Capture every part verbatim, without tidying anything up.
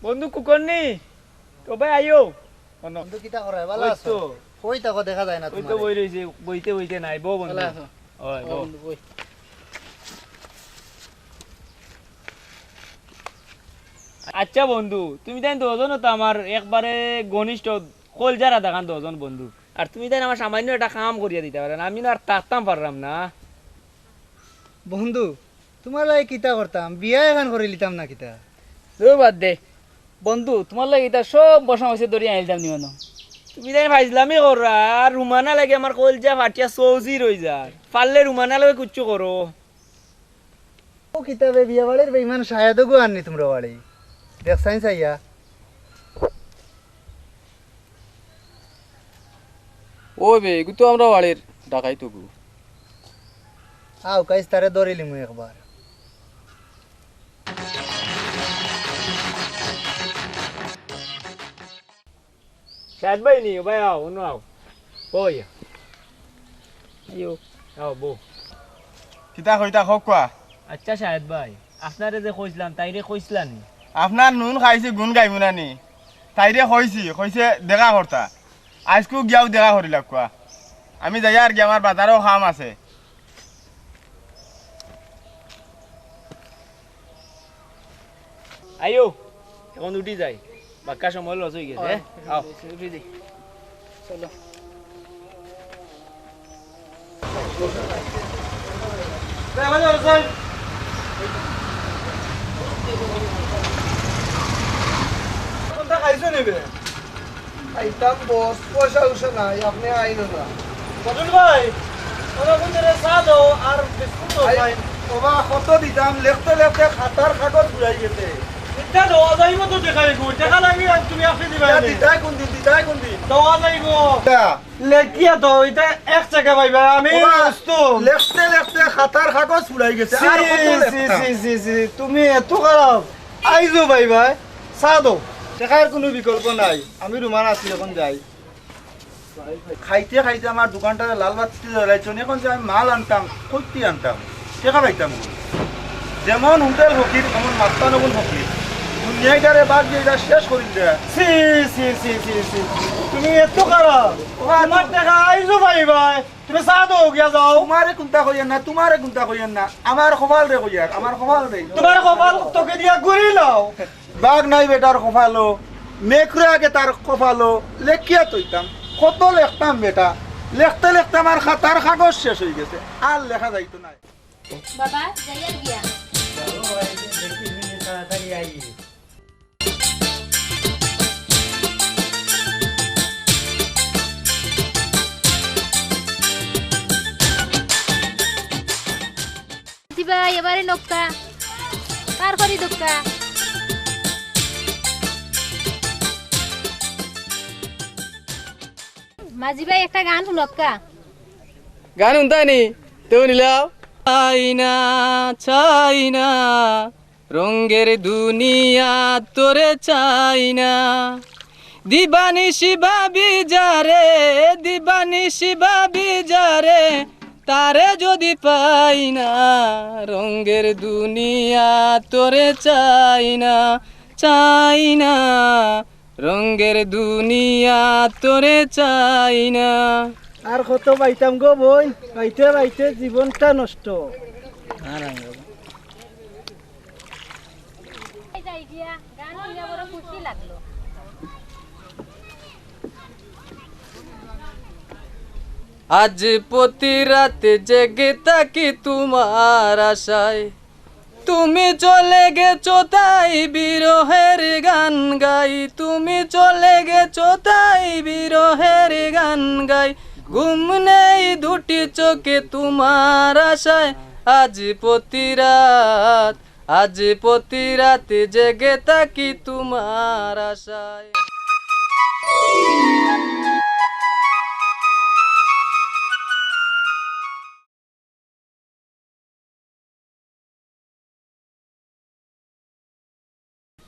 বন্ধু কুকরনি, তো ভাই আইও। বন্ধু, কিতা করায়? ভালা আছো? কই থাকো, দেখা যায় না। ওই তো বই রইছে, বইতে বইতে নাই, বউ বন্ধু। ভালা আছো? ওই, বউ। বন্ধু, বই। আচ্ছা বন্ধু, তুমি তাইন দুইজন তো আমার একবারে ঘনিষ্ঠ, কলজার আধাখান দুইজন বন্ধু। আর তুমি তাইন আমার সামান্য একটা কাম করিয়া দিতা পারো না, আমি না আর থাকতাম পাররাম না। বন্ধু, তুমার লাগি কিতা করতাম, বিয়া এখান করি লিতাম না কিতা? দূর বাদ দে। বন্ধু, তুমার লাগি ইতা সব বসা হইছে ধরি আইলতাম নিও না। তুমি তাইন ফাইজলামি কররা, আর রুমানা লাগি আমার কলজা ফাটিয়া সৌজি রই যার। পারলে রুমানা লগে কুচ্ছু করো। ও কিতাবে বিয়া বাড়ির বেইমান শাহেদ গু আননি তুমরা বাড়ি। দেখছাইন চাইয়া। ও বে, এগু তো আমরা বাড়ির ডাকাইত গু। আও, কাইস তারে ধরিলিমু একবার। শাহেদ ভাই নি, ভাই আও, অনো আও। ওই। আইও। আও, বউ। কিতা কইতা কউক্কা? আচ্ছা শাহেদ ভাই, আপনারে যে কইছলাম, তাইরে কইছলা নি? আপনার নুন খাইছি গুণ গাইমু না নি? তাইরে কইছি, কইছে দেখা করতা। আইজকু গিয়াউ দেখা করিলাউক্কা। আমি যাইয়ার গি, আমার বাজারও কাম আছে। আইও, এখন উঠি যাই, বাক্কা সময় লস হই গেছে, হ্যাঁ? আও। উঠি দি। চলো। কোনটা খাইছো নিবে? খাইতাম বস, পয়সা উসা নাই, আপনে আইন না। বদল ভাই, ওরা বলতে রে চা দাও আর বিস্কুট দাও আই, ভাই। ওবা কত দিতাম, লেখতে লেখতে খাতার কাগজ ফুরাই গেছে। ইটা দেওয়া যাইব তো দেখাই গো, দেখা লাগি আর তুমি আপনি দিবা ইটা নি। দিতাই কোন দিন, দিতাই কোন দিন? দেওয়া যাইব। ইটা। লেখিয়া তো, ইটা এক টাকা পাইবা, আমি ওবা, বুঝতো। লেখতে লেখতে খাতার কাগজ ফুরাই গেছে, আর কত ছি, লেখতাম? ছি, ছি, ছি, তুমি এত খারাপ। আইজো ভাই ভাই, চা দাও। দেখার কোনো বিকল্প নাই, আমি রুমান আছি, এখন যাই। খাইতে খাইতে আমার দোকানটারে লাল বাতি জ্বলাইছইন। এখন যে আমি মাল আনতাম, কইতে আনতাম, টেকা পাইতাম কই? যেমন হোটেল ফকির, তেমন মাস্তানগুন ফকির। দুনিয়াটারে বাদ দিয়া ইটা শেষ করি দে। ছি, ছি, ছি, ছি, ছি। তুমি এত খারাপ। ওবা, তোমার টেকা আইজো পাইবায়। তুমি চা দাও, গিয়া যাও। তোমারে কুন্তা কইয়ার না, তোমারে কুন্তা কইয়ার না। আমার কপালরে কইয়ার, আমার কপালরে। তোমার কপাল তোকে দিয়া ঘুরি লও। বাঘ নাই বেটার কপালো, মেকুরা আগে তার কপালো, লেখিয়া থইতাম। কত লেখতাম বেটা, লেখতে লেখতে আমার খাতার কাগজ শেষ হই গেছে, আর লেখা যাইতো না। বাবা, যাইয়ার গিয়া। তাড়াতাড়ি আই। জি ভাই, এবারে নক্কা। পার করি দক্কা। মাঝি ভাই, একটা গান হুনক্কা। গান হুনতায় নি? তেউ নিলাও। চাই না, চাই না, রঙ্গের দুনিয়া তোরে চাই না। দিবানিশি ভাবি যারে, দিবানিশি ভাবি যারে, তারে যদি পাই না, রঙ্গের দুনিয়া তোরে চাই না, চাই না। রঙ্গের দুনিয়া তোরে চাই না। আর কত বাইতাম গো বইন, বাইতে বাইতে জীবনটা নষ্ট। আর আমি বাবা। এই যাই গিয়া, গান শুনিয়া বড় খুশি লাগলো। আজ প্রতি রাতে জেগে থাকি তোমার আশায়, তুমি চলে গেছো তাই বিরহের গান গাই, তুমি চলে গেছো তাই বিরহের গান গাই। ঘুম নেই দুটি চোখে তোমার আশায়, আজ প্রতি রাত, আজ প্রতি রাতে জেগে থাকি তোমার আশায়।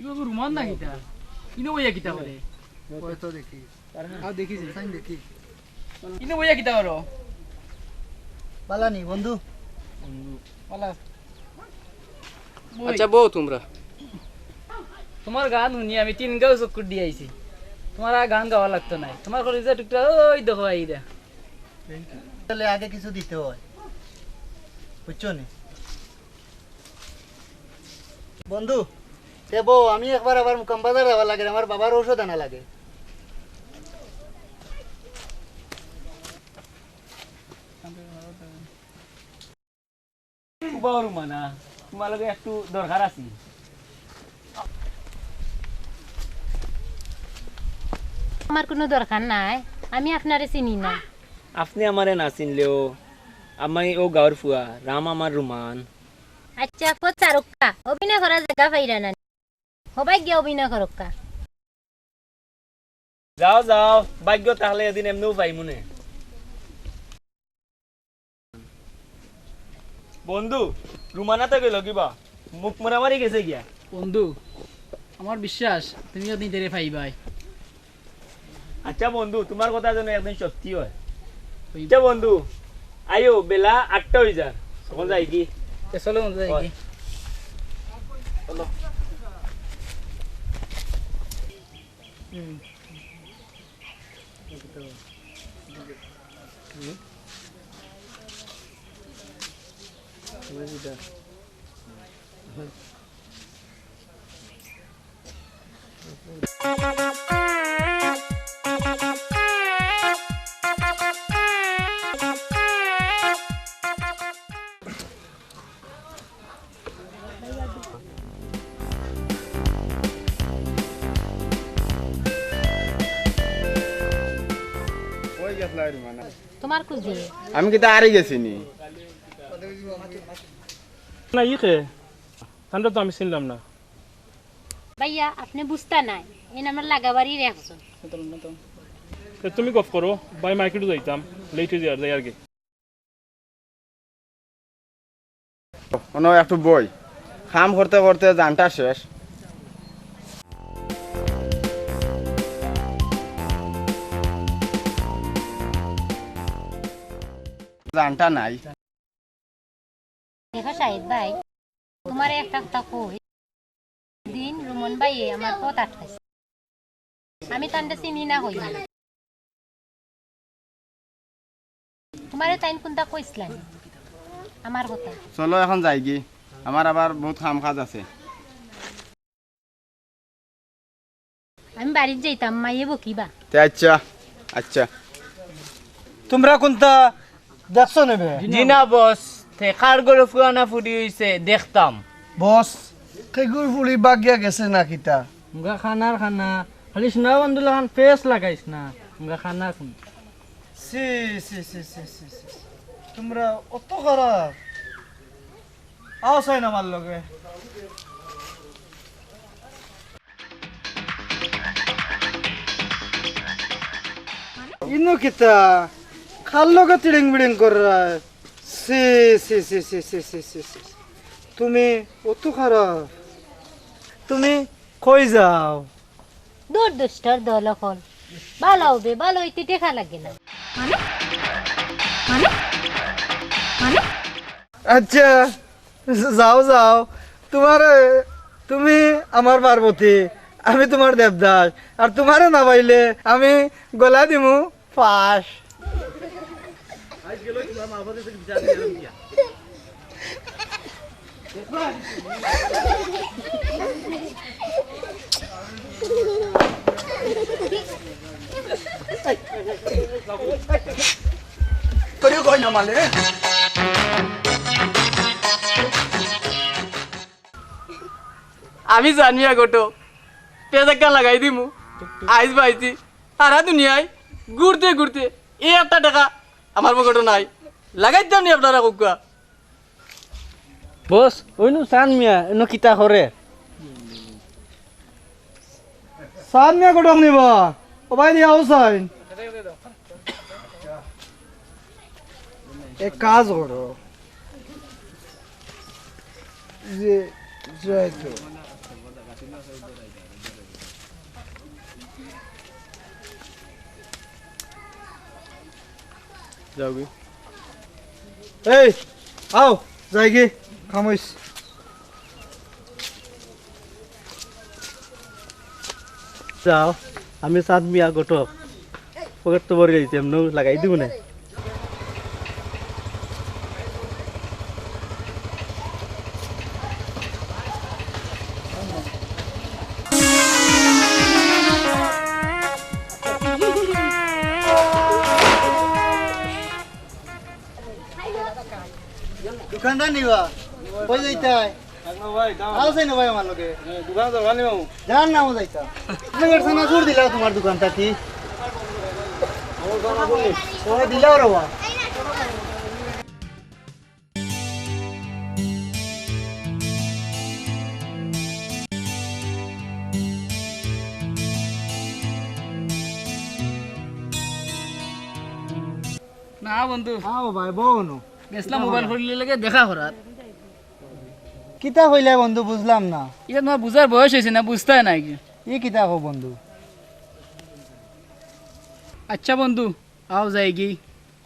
ইগু রুমান না কিতা? ইনো বইয়া কিতা করে? ওই তো দেখি। আও দেখি যে, সাইন দেখি। ইনো বইয়া কিতা করো? বালা নি, বন্ধু? বন্ধু। বালা। বই। আচ্ছা, বও তুমরা। তুমার গান হুনি আমি তিন গাঁও চক্কর দি আইছি। তুমার আর গান গাওয়া লাগতো নায়। তুমার কলিজার টুকরা ওই দেখো আইরা। তাইলে আগে কিছু দিতে অয়, বুঝছো নি? বন্ধু, তে বউ, আমি একবার আবার মুকাম বাজার যাওয়া লাগে, আমার বাবার ঔষধ আনা লাগে। ও বা রুমানা, তুমার লগে একটু দরকার আছিল। আমার কুনু দরকার নাই, আমি আপনারে চিনি না। আপনে আমারে না চিনলেও আমি অউ গাঁওর ফুয়া, নাম আমার রুমান। আইচ্ছা, পথ ছাড়উক্কা, অভিনয় করার জাগা পাইরা না। হবাই গিয়া অভিনয় করউক্কা। যাও, যাও, ভাগ্য থাকলে এদিন এমনেউ পাইমুনে। বন্ধু, রুমানা তো গেল কিবা, মুখ মারামারি গেছে গিয়া। বন্ধু, আমার বিশ্বাস তুমি একদিন তারে পাইবায়। আচ্ছা বন্ধু, তুমার কথা যেন একদিন সত্যি অয়। আচ্ছা বন্ধু, আইও, বেলা আটটা অই যার, তখন যাইগি। এ, চলো, যাইগি। চলো। কই গেছলা রে মানে? তুমার খুঁজে। আমি কিতা আরি গেছি নি? না, ই কে? তানরে তো আমি চিনলাম না। ভাইয়া, আপনে বুঝতা নায়, এইন আমার লাগাবাড়ির একজন। তে তুমি গফ করো, ভাই মার্কেটো যাইতাম, লেট অই যার, যাই আর কি। অনো একটু বই, কাম করতে করতে জানটা শেষ। জানটা নাই। দেখো শাহিদ ভাই, তুমারে একটা কথা কই, দিন রুমন ভাইয়ে আমার পথ আটকাইছে। আমি তানরে চিনি না কই। তুমারে তাইন কুনতা কইছলা নি আমার কথা? চলো অখন যাইগি, আমার আবার বউত কাম কাজ আছে। আমি বাড়িত যাইতাম, মাইয়ে বকিবা। তে আইচ্ছা, আইচ্ছা। তুমরা কুনতা দেখছো নি বে? জি না বস, তে কার ঘরো ফুয়া না ফুড়ি অইছে দেখতাম। বস, কেগুর ফুড়ি ভাগিয়া গেছে না কিতা? মুগা খানার খানা, খালি সোনা বন্ধু লাখান ফেস লাগাইস না, মুগা খানার খানা। ছি, ছি, ছি। তুমরা অত খারাপ? আও চাইন আমার লগে। ইনো কিতা? কার লগে তিড়িং বিড়িং কররায়? ছি, ছি, ছি। তুমি অত খারাপ? তুমি কই যাও? দূর দুষ্টর দল অকল। ভালা অইবে, ভালা অইতে টেকা লাগে না। মানে? মানে? মানে? আইচ্ছা, যাও, যাও। তুমারে, তুমি আমার পার্বতী, আমি তুমার দেবদাস। আর তুমারে না পাইলে আমি গলা দিমু ফাঁস। আমি জানি আগটো পেজাক্কা লাগাই দিমু। আইজ বাইছি সারা দুনিয়ায় ঘুরতে ঘুরতে এই একটা টেকা আমার পকেটো নাই। লাগাই দিতাম নি আপনারা কউক্কা। বস, অইনু চান মিয়া, অইনু কিতা করে? চান মিয়া কটক নিবা? ও ভাই, দিয়া আও চাইন। এক কাজ করো। যে, যাই তো। যাওগি। এই, আও, যাইগি, কাম অইছে। যাও, আমি চাঁদ মিয়া ঘটক, পকেট তো ভরি লইছি, এমনেও লাগাই দিমু নে। দোকানদার নিবা? কই যাইতায়? আও চাই না ভাই আমার লগে। দোকান দরকার নেই বাবু। যার নামও যাইতা। তুমি এর সামনে জোর দিলা তোমার দোকানটা কি? ও দিলাও রে বা। না বন্ধু। আও ভাই, বও নু। গেছলাম মোবাইল খুলিলে লাগে দেখা করার। কিতা কইলা বন্ধু, বুঝলাম না। ইটা তোমার বুঝার বয়স অইছে না, বুঝতায় নায় কি? ই কিতা কও বন্ধু? আচ্ছা বন্ধু, আও যাইগি।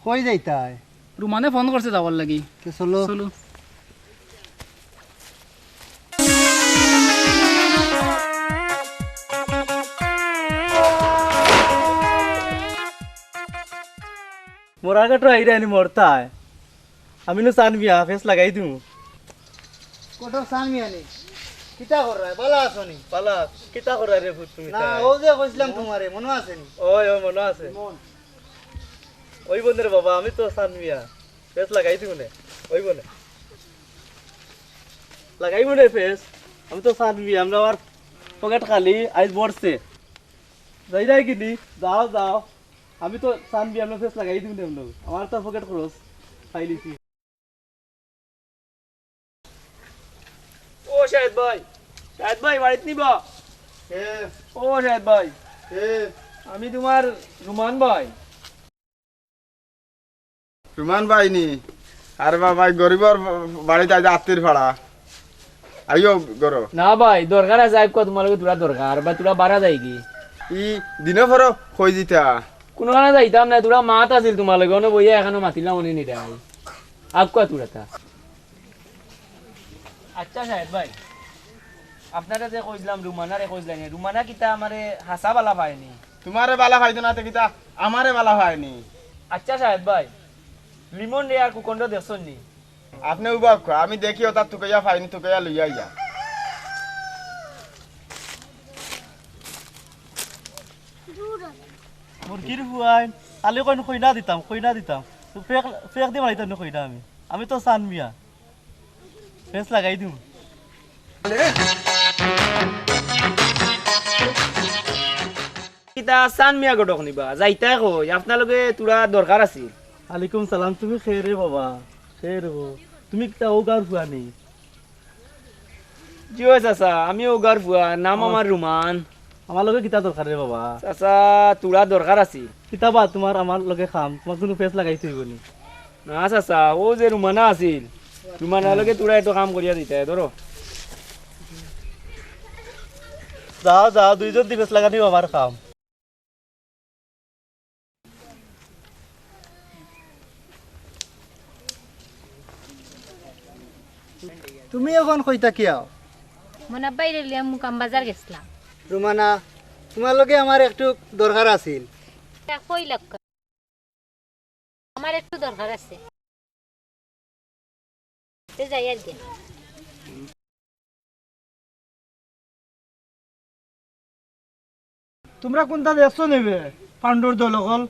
কই যাইতায়? রুমানে ফোন করছে যাওয়ার লাগি। তে চলো। চলো। মোর আগে তো আইরানি মরতায়। আমি নু চান মিয়া, ফেস লাগাই দিমু। কত চান মিয়া নি? কিতা কররায়? বালা আছো নি? বালা, কিতা কররায় রে পুত তুমি না, তাই? ও যে কইছিলাম তোমারে, মনো আছে নি? ওই, ওই, মনো আছে। মন। ওই বন্ধু রে বাবা, আমি তো চান মিয়া। ফেস লাগাই দিমু নে। ওই বনে। লাগাই মনে ফেস। আমি তো চান মিয়া, আমরা আমার পকেট খালি, আইজ বড়ছে। যাইরায় কিনি? যাও, যাও। আমি তো চান মিয়া, আমরা ফেস লাগাই দিমু নে, আমরা। আমার তো পকেট খরচ। খাইলিছি। ও শাহেদ ভাই, শাহেদ ভাই, বাড়িত নিবা? কে? ও শাহেদ ভাই, কে? আমি তোমার রুমান ভাই। রুমান ভাই নি? আরে বা ভাই, গরিবর বাড়িত আইজ আত্তির ফাড়া। আইও গরো। না ভাই, দরকার আছে, আইজ কুয়া তোমার লগে থুড়া দরকার, বা থুড়া বারা যাইগি। ই দিনে পরো কই দিতা? কুনুখানো যাইতাম না, থুড়া মাত আছিল তোমার লগে, অনে বইয়া এখানো মাতিলাম, অনে নিরাই। আউক্কা থুড়াতা। আচ্ছা শাহেদ ভাই, আপনারে যে কইছিলাম, রুমানারে কইছিলাম, রুমানা কিতা আমারে হাছা বালা পায় নি? তোমারে বালা পাইতো না তে কিতা আমারে বালা পায় নি? আচ্ছা শাহেদ ভাই, লিমন রে আর কুকন্ড দেখছইন নি? আপনে উবা কও, আমি দেখি ওটা তুকাইয়া পাই নি, তুকাইয়া লইয়া আইয়া। মুরগির ফুয়াইন, কালি কইন কইনা দিতাম, কইনা দিতাম। তো ফেক, ফেক দি মারিতাম নি কইনা আমি। আমি তো চান মিয়া। ফেস লাগাই দিমু। কিতা চান মিয়া ঘটক নিবা? যাইতায় কই? আপনার লগে থুড়া দরকার আছিল। আলাইকুম সালাম, তুমি কে রে বাবা? কে রে গো? তুমি কিতা অউ গাঁওর ফুয়া নি? জি অয় চাচা, আমি অউ গাঁওর ফুয়া, নাম আমার রুমান। আমার লগে কিতা দরকার রে বাবা? চাচা, থুড়া দরকার আছিল। কিতা বা তোমার আমার লগে কাম? তোমার কুনু ফেস লাগাইতে অইবো নি? না চাচা, অউ যে রুমানা আছিল, রুমানার লগে থুড়া একটু কাম করিয়া দিতায়, ধরো। যাও, যাও, দুইজন দি ফেস লাগানি আমার কাম। তুমি অখন কই থাকিয়াও? মনাব্বাইরে লইয়া মুকাম বাজার গেছলাম। রুমানা, তোমার লগে আমার একটু দরকার আছিল। তা কই লক্ষ? আমার একটু দরকার আছে। তে যাই আর কি। তুমরা কুনটা দেখছো নি বে? পান্ডুর দল অকল।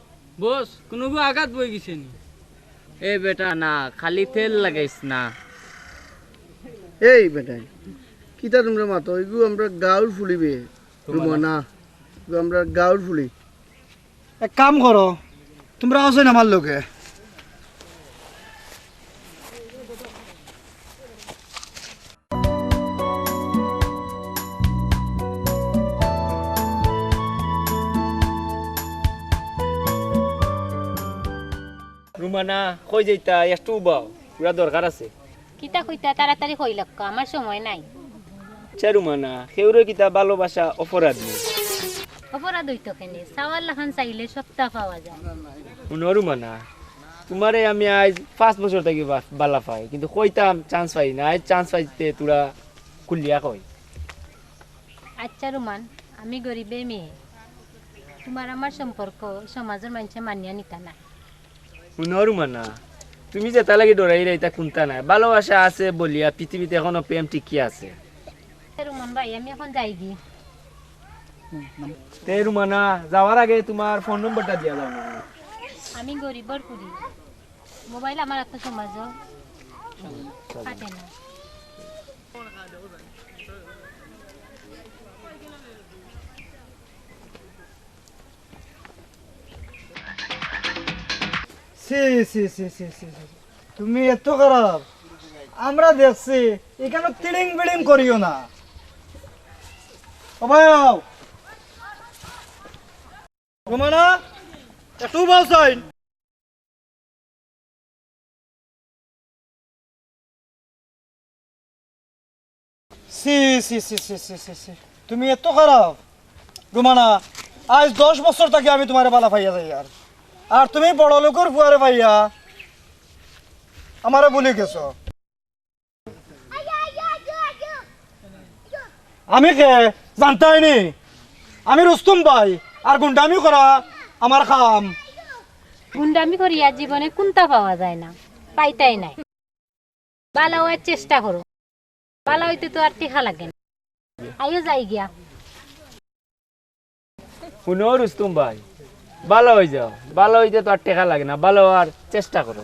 বস, কুনুগু আঘাত বই গেছে নি? এ বেটা না, খালি তেল লাগাইস না। এই বেটা, কিতা তুমরা মাতো? ইগু আমরার গাঁওর ফুলি বে। রুমানা। ইগু আমরার গাঁওর ফুলি। এক কাম করো, তুমরা আছো না আমার লগে। রুমানা, কই যাইতা? একটু উবাও, পুরা দরকার আছে। কিতা কইতা? তাড়াতাড়ি কই লক্কা, আমার সময় নাই। আচ্ছা রুমানা, কেউরে কিতা ভালোবাসা অপরাধ নি? অপরাধ অইতো কেনে? চাওয়ার লাখান চাইলে সবতা পাওয়া যায়। হুনো রুমানা, তুমারে আমি আইজ পাঁচ বছর থাকি বা-, বালা পাই, কিন্তু কইতাম চান্স পাই না। আইজ চান্স পাইতে থুড়া খুলিয়া কই। আচ্ছা রুমান, আমি গরিবে মেয়ে, তুমার আমার সম্পর্ক সমাজর মানষে মানিয়া নিতা নায়। হুনো রুমানা, তুমি যেটা লাগি ডরাইরায় ইতা কুন্তা নায়। ভালোবাসা আছে বলিয়া পৃথিবীত এখনো প্রেম টিকি আছে। এ রুমান ভাই, আমি এখন যাইগি। তে রুমানা, যাওয়ার আগে তুমার ফোন নম্বরটা দিয়া যাও না। আমি গরিবর ফুরি, মোবাইল আমার আত্মসমাজও খাটে না। ছি, ছি, ছি, ছি, ছি, ছি। তুমি এত খারাপ। আমরা দেখছি, এখানে তিড়িং বিড়িং করিও না। ও ভাই, আও। ঘুমানা, একটু বল সাইন। ছি, ছি, ছি, ছি, ছি, ছি, ছি। তুমি এত খারাপ? রুমানা, আইজ দশ বছর থাকি আমি তুমারে বালা পাইয়া যাইয়ার। আর তুমি বড় লোকর ফুয়ারে পাইয়া আমারে ভুলি গেছো। আমি কে? জানতায় নি? আমি রুস্তুম ভাই, আর গুন্ডামি করা আমার কাম। গুন্ডামি করিয়া জীবনে কুন্তা পাওয়া যায় না, পাইতায় নায়। বালা অওয়ার চেষ্টা করো, বালা অইতে তো আর টেকা লাগে না। আইও যাই গিয়া। হুনো রুস্তুম ভাই, বালা অই যাও, বালা অইতে তো আর টেকা লাগে না, বালা অওয়ার চেষ্টা করো।